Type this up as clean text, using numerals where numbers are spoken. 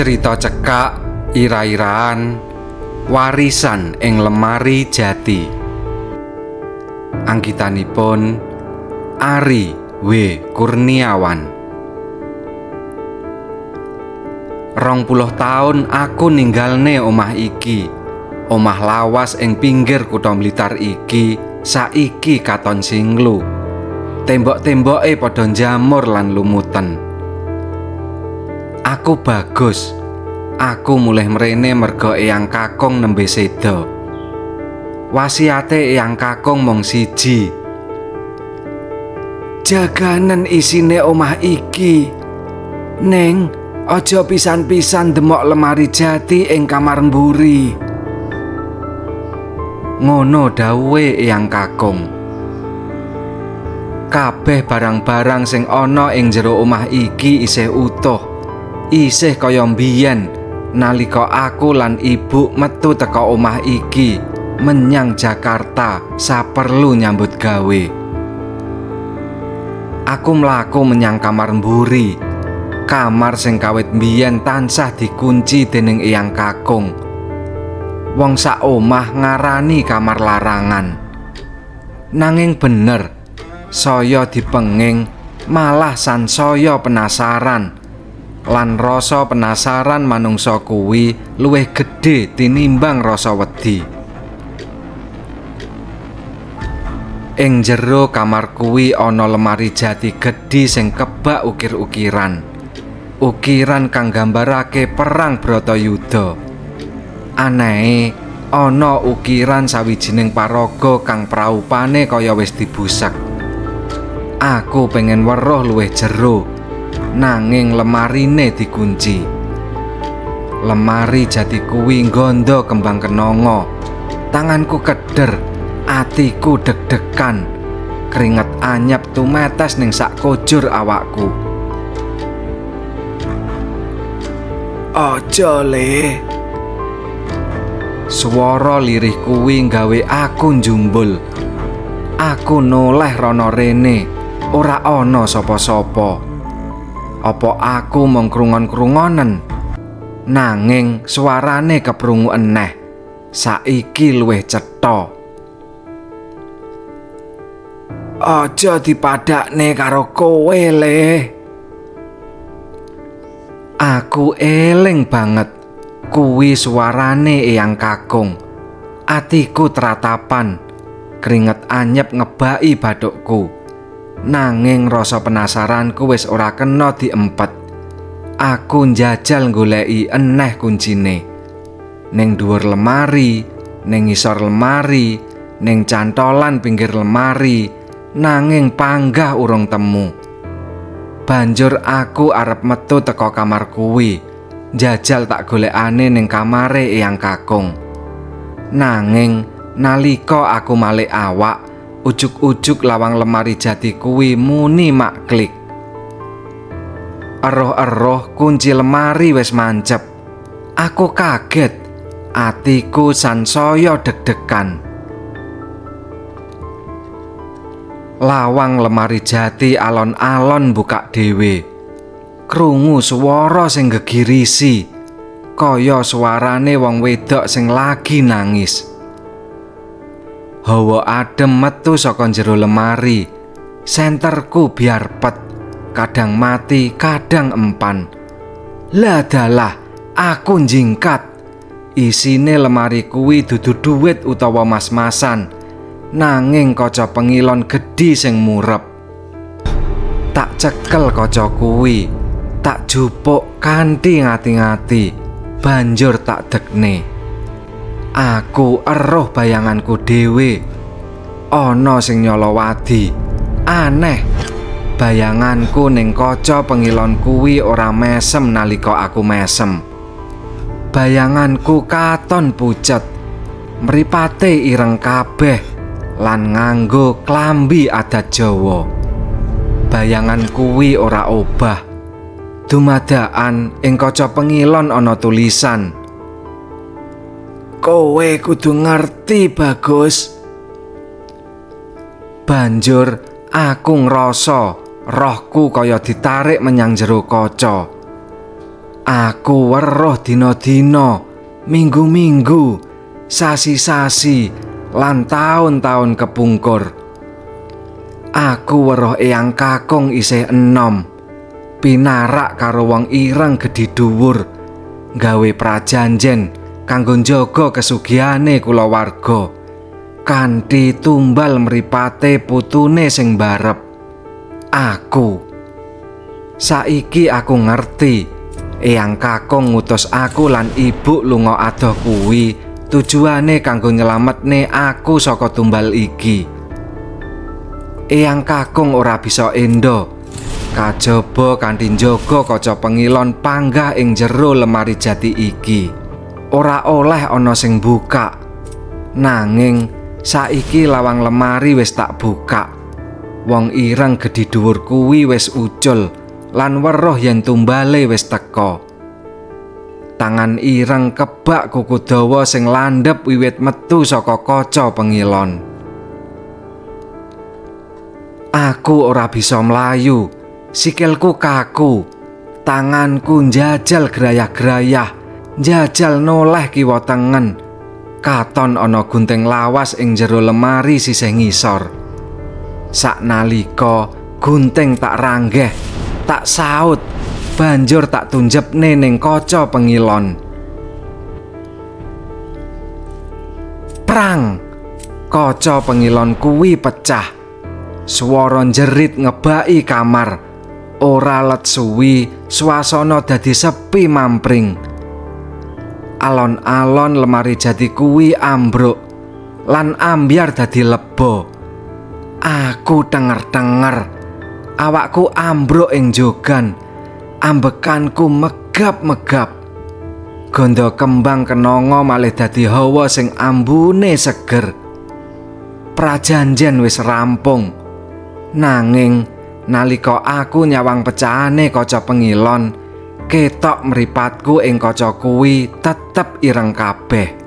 Cerita cekak ira-iraan warisan ing lemari jati. Anggitanipun Ari W. Kurniawan. 20 taun aku ninggalne omah iki. Omah lawas ing pinggir kutha Blitar iki saiki katon singlu. Tembok-temboke padha njamur lan lumuten. Aku bagus. Aku mulih mrene merga eyang kakung nembe seda. Wasiate eyang kakung mung siji. Jaganen isine omah iki. Ning aja pisan-pisan demok lemari jati ing kamar mburi. Ngono dawuhe eyang kakung. Kabeh barang-barang sing ana ing jero omah iki isih utuh. Isih kaya mbiyen nalika aku lan ibu metu teka omah iki menyang Jakarta saperlu nyambut gawe. Aku mlaku menyang kamar mburi, kamar sing kawit mbiyen tansah dikunci dening eyang kakung. Wong sak omah ngarani kamar larangan. Nanging bener, saya dipenging malah sansaya penasaran. Lan rasa penasaran manungsa kuwi luwih gedhe tinimbang rasa wedi. Ing jero kamar kuwi ana lemari jati gedhi sing kebak ukir-ukiran. Ukiran kang nggambarake perang Bratayuda. Anehe ana ukiran sawijining paraga kang praupane kaya wis dibusek. Aku pengen weruh luwih jero, nanging lemarine dikunci. Lemari jati kuwi nggondo kembang kenanga. Tanganku keder, atiku deg-degan. Keringet anyep tumetes ning sak kujur awakku. Aja le. Swara lirih kuwi nggawe aku njumbul. Aku noleh rono rene, ora ana sapa-sapa. Apa aku mung krungon-krungonen? Nanging suarane keprungu eneh. Saiki luwih cetha. Aja dipadakne karo kowe le. Aku eling banget kuwi suarane eyang kakung. Atiku tratapan, keringet anyep ngebaki bathukku. Nanging rasa penasaranku wis ora kena diempet. Aku njajal goleki eneh kuncine. Ning dhuwur lemari, ning ngisor lemari, ning cantolan pinggir lemari, nanging panggah urung temu. Banjur aku arep metu teko kamar kuwi. Njajal tak golekane ning kamare eyang kakung. Nanging nalika aku malik awak, ujug-ujug lawang lemari jati kuwi muni mak klik. Eroh-eroh kunci lemari wis mancep. Aku kaget, atiku sansaya deg-degan. Lawang lemari jati alon-alon buka dhewe. Krungu swara sing gegirisi, kaya suarane wong wedok sing lagi nangis. Hawa adem metu saka jero lemari. Senterku biar pet, kadang mati, kadang empan. Lah dalah, aku njingkat. Isine lemari kuwi dudu duit utawa mas-masan, nanging kaca pengilon gedhi sing murep. Tak cekel kaca kuwi, tak jupuk kanthi ngati-ngati, banjur tak dekne. Aku eruh bayanganku dhewe. Ana sing nyala wadi. Aneh. Bayanganku ning kaca pengilon kuwi ora mesem nalika aku mesem. Bayanganku katon pucet. Mripate ireng kabeh lan nganggo klambi adat Jawa. Bayangan kuwi ora obah. Dumadakan ing kaca pengilon ana tulisan. Kowe kudu ngerti, Bagus. Banjur aku ngrasa rohku kaya ditarik menyang jero kaca. Aku weruh dina-dina, minggu-minggu, sasi-sasi, lan taun-taun kepungkur. Aku weruh eyang kakung isih enom, pinarak karo wong ireng gedhi dhuwur, gawe prajanjen kanggo njaga kesugihane kulawarga, kanthi tumbal mripate putune sing barep. Aku saiki aku ngerti, eyang kakung ngutus aku lan ibu lunga adoh kuwi tujuane kanggo nyelametne aku saka tumbal iki. Eyang kakung ora bisa endo, kajaba kanthi njaga kaca pengilon panggah ing jero lemari jati iki. Ora oleh ana sing buka. Nanging saiki lawang lemari wis tak buka. Wong ireng gedhi dhuwur kuwi wis ucul lan weruh yen tumbale wis teka. Tangan ireng kebak kuku dawa sing landhep wiwit metu saka kaca pengilon. Aku ora bisa mlayu, sikilku kaku, tanganku njajal grayah-grayah, njajal noleh kiwa tengen. Katon ana gunting lawas ing jero lemari sisih ngisor. Saknalika gunting tak ranggeh, tak saut, banjur tak tunjepne ning kaca pengilon. Prang! Kaca pengilon kuwi pecah. Swara njerit ngebaki kamar. Ora let suwi, swasana dadi sepi mampring. Alon-alon lemari jati kuwi ambruk lan ambyar dadi lebo. Aku tenger-tenger, awakku ambruk ing jogan, ambekanku megap-megap. Gondo kembang kenanga malih dadi hawa sing ambune seger. Prajanjen wis rampung. Nanging nalika aku nyawang pecahane kaca pengilon, ketok mripatku ing kaca kuwi tetep ireng kabeh.